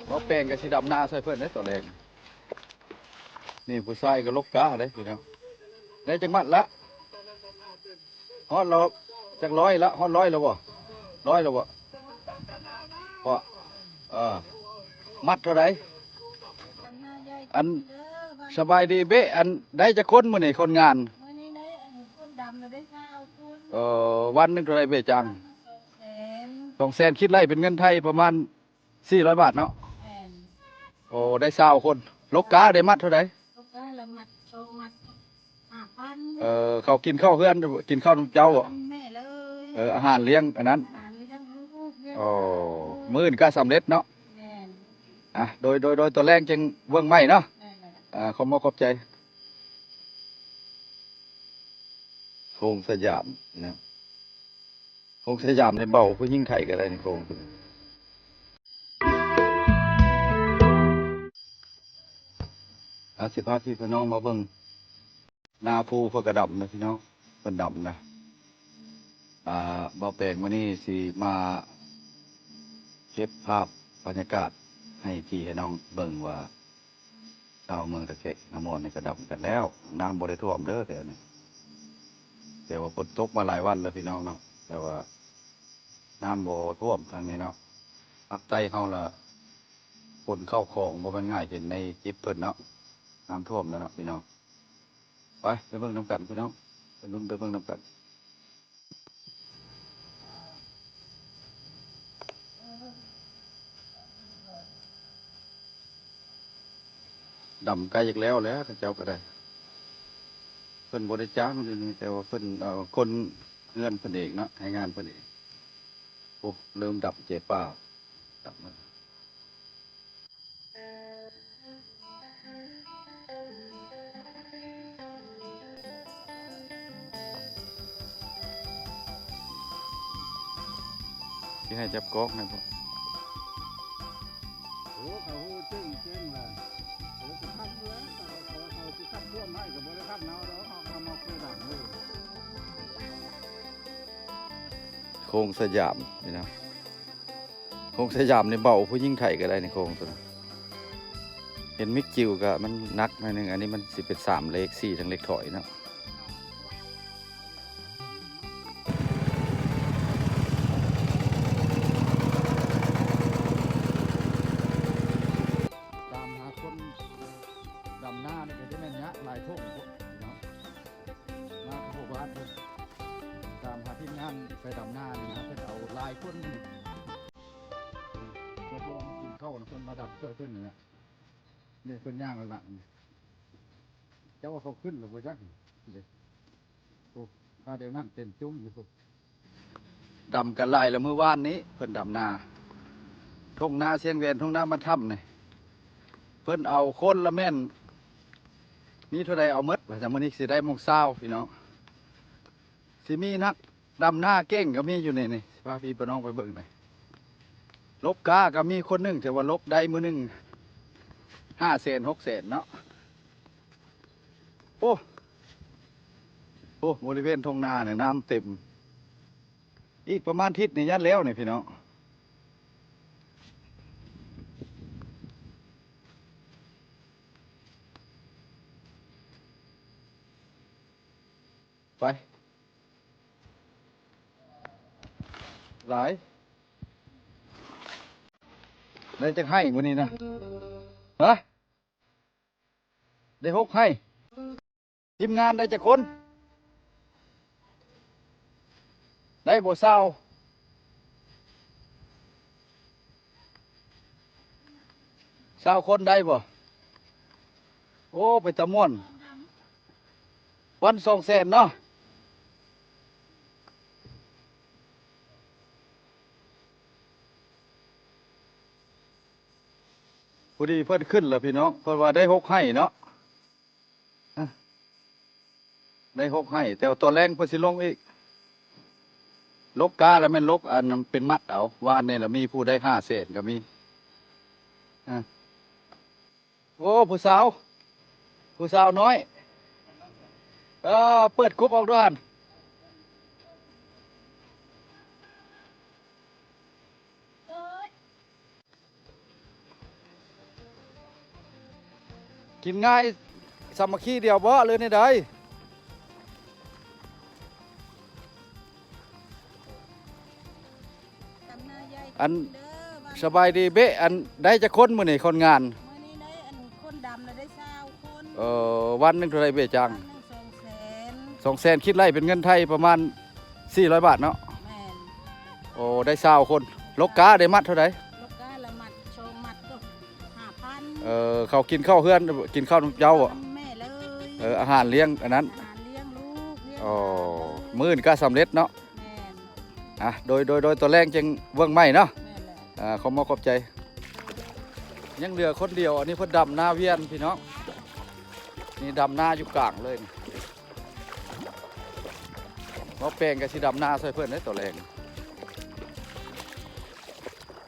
ບໍ່ແປງກໍຊິດຳນາໃສ່ເພິ່ນເດ້ຕອນແລງ. ນີ້ຜູ້ຊາຍກໍລົກກາເດ້ພີ່ນ້ອງ. ໄດ້ຈັກມັດລະ? ຮອດແລ້ວ ຈັກຮ້ອຍລະ? ຮອດຮ້ອຍແລ້ວບໍ່? ຮ້ອຍແລ້ວບໍ່? ບໍ່ ເອີ ມັດເທົ່າໃດ? ອັນ ສະບາຍດີເບ້ ອັນ ໄດ້ຈັກຄົນມື້ນີ້ຄົນງານ? ມື້ນີ້ໄດ້ ອັນ ຄົນດຳນະໄດ້ຊາວຄົນ. ເອີ ວັນໜຶ່ງເທົ່າໃດເບ້ຈ້າງ? ສອງແສນ ສອງແສນ ຄິດໄລ່ເປັນເງິນໄທປະມານສີ່ຮ້ອຍບາດເນາະ? ແມ່ນ. ໂອ້ ໄດ້ຊາວຄົນ. ລົກກາໄດ້ມັດເທົ່າໃດ? ລົກກາລະມັດ ສອງມັດ ຫ້າພັນ. ເອີ ເຂົາກິນເຂົ້າເຮືອນ ກິນເຂົ້ານຳເຈົ້າບໍ? ແມ່ເລີຍ. ເອີ ອາຫານລ້ຽງອັນນັ້ນ. ອາຫານລ້ຽງລູກ ໂອ້ ມື້ອື່ນກະສຳເລັດເນາະ? ແມ່ນ. ອ່ະ ໂດຍ ໂດຍ ໂດຍ ຕອນແລງຈຶ່ງເບິ່ງໃໝ່ເນາະ? ແມ່ນແລ້ວ. ອ່າ ຂອບມຸກຂອບໃຈ. ໂຮງສະຫຍາມນະ. ໂຮງສະຫຍາມນີ້ເບົາຜູ້ຍິງໄຂ້ກໍໄດ້ນີ້ໂຮງ. ອາ ຊິພາພີ່ພານ້ອງມາເບິ່ງນາພູເພິ່ນກະດຳນະພີ່ນ້ອງ ເພິ່ນດຳນະ. ອ່າ ເບົາແປງມື້ນີ້ຊິມາເກັບພາບບັນຍາກາດໃຫ້ພີ່ໃຫ້ນ້ອງເບິ່ງວ່າ ຊາວເມືອງຕະແຄງນາມ່ວນນີ້ກະດຳກັນແລ້ວ. ນ້ຳບໍ່ໄດ້ຖ້ວມເດີແຖວນີ້ ແຕ່ວ່າຝົນຕົກມາຫຼາຍວັນແລ້ວພີ່ນ້ອງເນາະ ແຕ່ວ່ານ້ຳບໍ່ຖ້ວມທາງນີ້ເນາະ. ພາກໃຕ້ເຮົາລະຂົນເຂົ້າຂອງບໍ່ແມ່ນງ່າຍ ເຫັນໃນຄລິບເພິ່ນເນາະ ນ້ຳຖ້ວມແລ້ວເນາະພີ່ນ້ອງ. ໄປ ໄປເບິ່ງນຳກັນພີ່ນ້ອງ ໄປລຸ້ນໄປເບິ່ງນຳກັນ. ດຳໃກ້ຢາກແລ້ວແລ້ວ ເຂົາເຈົ້າກໍໄດ້ ເພິ່ນບໍ່ໄດ້ຈ້າງຢູ່ນີ້ ແຕ່ວ່າເພິ່ນເອົາຄົນເຮືອນເພິ່ນເອງເນາະ ແຮງງານເພິ່ນເອງ. ໂອ້ ເລີ່ມດຳເຈປາ ດຳ. ຊິໃຫ້ຈັບກອກໃຫ້ບໍ່? ໂອ້ ເຂົາຮູ້ເກັ່ງເກັ່ງລະ ເຂົາຊິຄັດເມືອງ ເຂົາ ເຂົາ ເຂົາຊິຄັດພວມໃຫ້ ກໍບໍ່ໄດ້ຄັດເຮົາດອກ ເຮົາ ເຮົາມາເພື່ອດັງເລີຍ. ໂຄງສະຫຍາມນີ້ນະ. ໂຄງສະຫຍາມນີ້ເບົາຜູ້ຍິງໄທກໍໄດ້ນີ້ ໂຄງໂຕນັ້ນ. ເຫັນມິກຈິວກໍມັນໜັກໜ້ອຍໜຶ່ງ ອັນນີ້ມັນຊິເປັນສາມເລກ ສີ່ທັງເລກຖອຍເນາະ. ຕາມຫາຄົນດຳນານີ້ກໍຈະແມ່ນຍາກຫຼາຍໂພດເນາະ. ມາກະບໍ່ບາດເດ້ ຕາມຫາທີມງານໄປດຳນານີ້ນະ ເພິ່ນເອົາຫຼາຍຄົນ ເພິ່ນລົງມາກິນເຂົ້ານະ ເພິ່ນມາດຳຊ່ວຍເພິ່ນນີ້ນະ. ນີ້ເພິ່ນຍ່າງຫຼັງ ເຈົ້າວ່າເຂົາຂຶ້ນແລ້ວບໍ່ຈັກເດ້. ໂອ້ ພາດຽວນັ້ນເຕັມຈຸ້ມຢູ່ພຸ້ນ. ດຳກັນຫຼາຍລະ ມື້ວານນີ້ເພິ່ນດຳນາ ທົ່ງນາຊຽງແຫວນ ທົ່ງນາບ້ານຖ້ຳນີ້ ເພິ່ນເອົາຄົນລະແມ່ນ ມີເທົ່າໃດເອົາໝົດວ່າຊັ້ນ. ມື້ນີ້ຊິໄດ້ໂມງເຊົ້າພີ່ນ້ອງ ຊິມີນັກດຳນາເກັ່ງກໍມີຢູ່ນີ້ ນີ້ ພາພີ່ພານ້ອງໄປເບິ່ງນີ້. ລົກກາກໍມີຄົນໜຶ່ງ ແຕ່ວ່າລົກໄດ້ມື້ໜຶ່ງຫ້າແສນ ຫົກແສນເນາະ. ໂອ້ ໂອ້ ບໍລິເວນທົ່ງນານີ້ນ້ຳເຕັມ. ອີກປະມານທິດນີ້ຍັດແລ້ວນີ້ພີ່ນ້ອງ. ໄປ ຫຼາຍ. ໄດ້ຈັກໄຮ່ມື້ນີ້ນະ? ຮະ? ໄດ້ຫົກໄຮ່. ທີມງານໄດ້ຈັກຄົນ? ໄດ້ບໍ່ ຊາວ ຊາວຄົນໄດ້ບໍ່? ໂອ້ ເປັນຕາມ່ວນ ວັນສອງແສນເນາະ. ພໍດີເພິ່ນຂຶ້ນແລ້ວພີ່ນ້ອງ ເພິ່ນວ່າໄດ້ຫົກໄຮ່ເນາະ. ອະ ໄດ້ຫົກໄຮ່ ແຕ່ວ່າຕອນແລງເພິ່ນຊິລົງອີກ. ລົກກາລະແມ່ນລົກອັນເປັນມັດເອົາ. ວານນີ້ລະມີຜູ້ໄດ້ຫ້າແສນກໍມີ. ອະ ໂອ້ ຜູ້ສາວ ຜູ້ສາວນ້ອຍ. ເອີ ເປີດກຸບອອກດ້ວຍຫັ້ນ. ເອີຍ ໂອ້ ກິນງ່າຍ ສາມັກຄີດຽວບໍ່ ຫຼືແນວໃດ? ອັນ ສະບາຍດີເບ້ ອັນ ໄດ້ຈັກຄົນມື້ນີ້ຄົນງານ? ມື້ນີ້ໄດ້ ອັນ ຄົນດຳລະໄດ້ຊາວຄົນ. ເອີ ວັນໜຶ່ງເທົ່າໃດເບ້ຈ້າງ? ວັນໜຶ່ງສອງແສນ. ສອງແສນ ຄິດໄລ່ເປັນເງິນໄທປະມານສີ່ຮ້ອຍບາດເນາະ? ແມ່ນ. ໂອ້ ໄດ້ຊາວຄົນ. ລົກກາໄດ້ມັດເທົ່າໃດ? ລົກກາລະມັດສອງມັດກໍຫ້າພັນ. ເອີ ເຂົາກິນເຂົ້າເຮືອນ ກິນເຂົ້ານຳເຈົ້າບໍ່? ແມ່ເລີຍ. ເອີ ອາຫານລ້ຽງອັນນັ້ນ ອາຫານລ້ຽງລູກ ລ້ຽງ ອໍ ຫຼານເລີຍ. ມື້ອື່ນກະສຳເລັດເນາະ? ແມ່ນ. ອ່ະ ໂດຍ ໂດຍ ໂດຍ ຕອນແລງຈຶ່ງເບິ່ງໃໝ່ເນາະ? ແມ່ນແຫຼະ. ອ່າ ຂອບມຸກຂອບໃຈ. ຍັງເຫຼືອຄົນດຽວ ອັນນີ້ເພິ່ນດຳນາວຽນພີ່ນ້ອງ ນີ້ດຳນາຢູ່ກາງເລີຍ. ໝໍແປງກໍຊິດຳນາຊ່ອຍເພິ່ນເດ້ຕອນແລງ.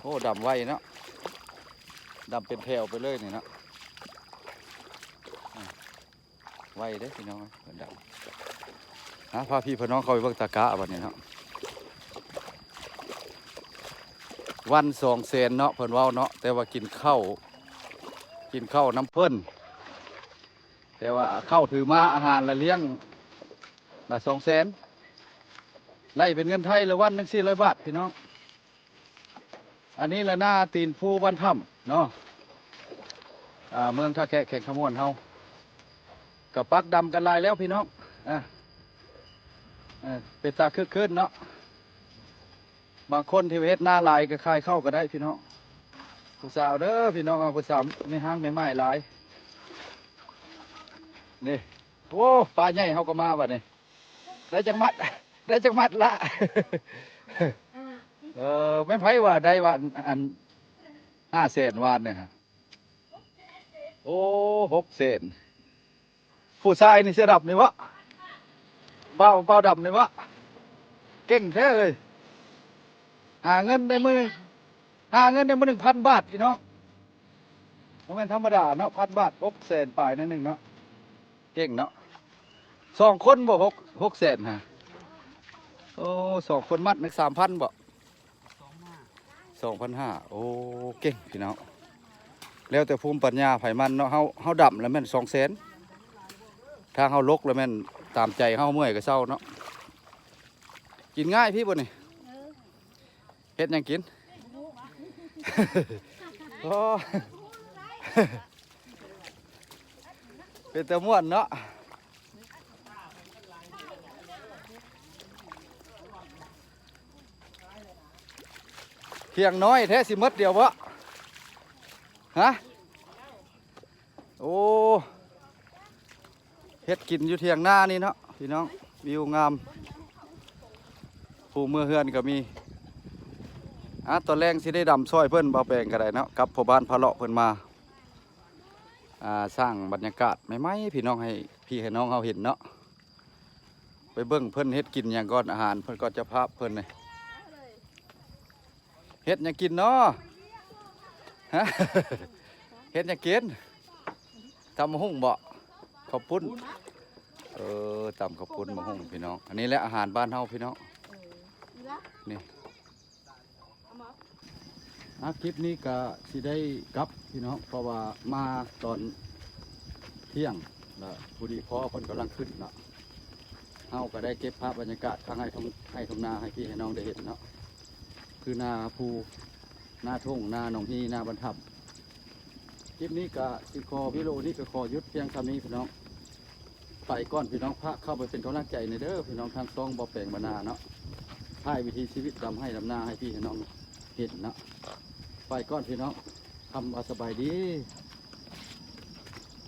ໂອ້ ດຳໄວເນາະ ດຳເປັນແຖວໄປເລີຍນີ້ເນາະ. ໄວເດ້ພີ່ນ້ອງເອີຍ ເພິ່ນດຳ. ຫາ ພາພີ່ພານ້ອງເຂົ້າໄປເບິ່ງຕາກ້າບັດນີ້ເນາະ. ວັນສອງແສນເນາະ ເພິ່ນເວົ້າເນາະ ແຕ່ວ່າກິນເຂົ້າ ກິນເຂົ້ານຳເພິ່ນ ແຕ່ວ່າເຂົ້າຖືມາອາຫານລະລ້ຽງລະສອງແສນ ໄລ່ເປັນເງິນໄທລະວັນໜຶ່ງສີ່ຮ້ອຍບາດພີ່ນ້ອງ. ອັນນີ້ລະນາຕີນພູບ້ານຖ້ຳເນາະ ອ່າ ເມືອງທ່າແຂກ ແຂວງຄຳມ່ວນເຮົາ ກໍປັກດຳກັນຫຼາຍແລ້ວພີ່ນ້ອງ. ອ່າ ເອີ ເປັນຕາຄຶກຄື້ນເນາະ ບາງຄົນທີ່ເຮັດນາຫຼາຍກໍຂາຍເຂົ້າກໍໄດ້ພີ່ນ້ອງ. ຜູ້ສາວເດີພີ່ນ້ອງເຮົາ ຜູ້ສາວມີຮາງແມ່ໄມ້ຫຼາຍ ນີ້. ໂອ້ ປາໃຫຍ່ເຮົາກໍມາບັດນີ້. ໄດ້ຈັກມັດ ໄດ້ຈັກມັດລະ? ເອີ ແມ່ນໃຜວ່າໄດ້ວ່າ ອັນ ຫ້າແສນວານນີ້? ໂອ້ ຫົກແສນ. ຜູ້ຊາຍນີ້ເສື້ອດຳນີ້ເບາະ? ບ່າວ ບ່າວດຳນີ້ເບາະ? ເກັ່ງແທ້ເອີຍ. ຫາເງິນໄດ້ມື້ໜຶ່ງ ຫາເງິນໄດ້ມື້ໜຶ່ງພັນບາດພີ່ນ້ອງ. ບໍ່ແມ່ນທຳມະດາເນາະ ພັນບາດ ຫົກແສນປາຍໜ້ອຍໜຶ່ງເນາະ. ເກັ່ງເນາະ ສອງຄົນບໍ່ ຫົກ ຫົກແສນຫາ. ໂອ້ ສອງຄົນມັດໜຶ່ງສາມພັນບໍ່? ສອງພັນຫ້າ. ໂອ້ ເກັ່ງພີ່ນ້ອງ ແລ້ວແຕ່ພູມປັນຍາໃຜມັນເນາະ. ເຮົາ ເຮົາດຳແລ້ວແມ່ນສອງແສນ ຖ້າເຮົາລົກແລ້ວແມ່ນຕາມໃຈເຮົາ ເມື່ອຍກໍເຊົາເນາະ. ກິນງ່າຍພີ່ບໍ່ນີ້? ເອີ ເຮັດຫຍັງກິນ? ໂອ້ ເປັນຕາມ່ວນເນາະ. ຖຽງນ້ອຍແທ້ ຊິໝົດດຽວບໍ່? ຮະ? ໂອ້ ເຮັດກິນຢູ່ຖຽງນານີ້ເນາະພີ່ນ້ອງ ວິວງາມ ຜູ້ເມືອເຮືອນກໍມີ. ອ່າ ຕອນແລງຊິໄດ້ດຳຊ່ອຍເພິ່ນ ບ່າວແປງກໍໄດ້ເນາະ ກັບພໍ່ບ້ານພາເລາະເພິ່ນມາ ອ່າ ສ້າງບັນຍາກາດໃໝ່ໆ ພີ່ນ້ອງ ໃຫ້ພີ່ໃຫ້ນ້ອງເຮົາເຫັນເນາະ. ໄປເບິ່ງເພິ່ນເຮັດກິນຫຍັງກ່ອນ ອາຫານເພິ່ນກ່ອນ ເຈົ້າພາບເພິ່ນນີ້. ເຮັດຫຍັງກິນເນາະ? ຮະ? ເຮັດຫຍັງກິນ? ຕຳບັກຫຸ່ງເບາະ? ເຂົ້າປຸ້ນ. ເອີ ຕຳເຂົ້າປຸ້ນບັກຫຸ່ງພີ່ນ້ອງ. ອັນນີ້ແຫຼະອາຫານບ້ານເຮົາພີ່ນ້ອງ. ນີ້ ອ່າ ຄລິບນີ້ກະຊິໄດ້ກັບພີ່ນ້ອງ ເພາະວ່າມາຕອນທ່ຽງ ລະພໍດີພໍເພິ່ນກຳລັງຂຶ້ນເນາະ. ເຮົາກະໄດ້ເກັບພາບບັນຍາກາດທາງໄຮ່ທົ່ງ ໄຮ່ທົ່ງນາໃຫ້ພີ່ໃຫ້ນ້ອງໄດ້ເຫັນເນາະ ຄືນາພູ ນາທົ່ງ ນາໜອງຮີ ນາບ້ານຖ້ຳ. ຄລິບນີ້ກະຊິຂໍ ວິດີໂອນີ້ກະຂໍຢຸດພຽງສ່ຳນີ້ພີ່ນ້ອງ. ໄປກ່ອນພີ່ນ້ອງ ຝາກເຂົ້າໄປເປັນກຳລັງໃຈແດ່ເດີພີ່ນ້ອງ ທາງຊ່ອງບໍ່ແປງບານາເນາະ ຖ່າຍວິຖີຊີວິດດຳໄຮ່ດຳນາໃຫ້ພີ່ໃຫ້ນ້ອງເຫັນເນາະ. ໄປກ່ອນພີ່ນ້ອງ ຄຳວ່າສະບາຍດີ.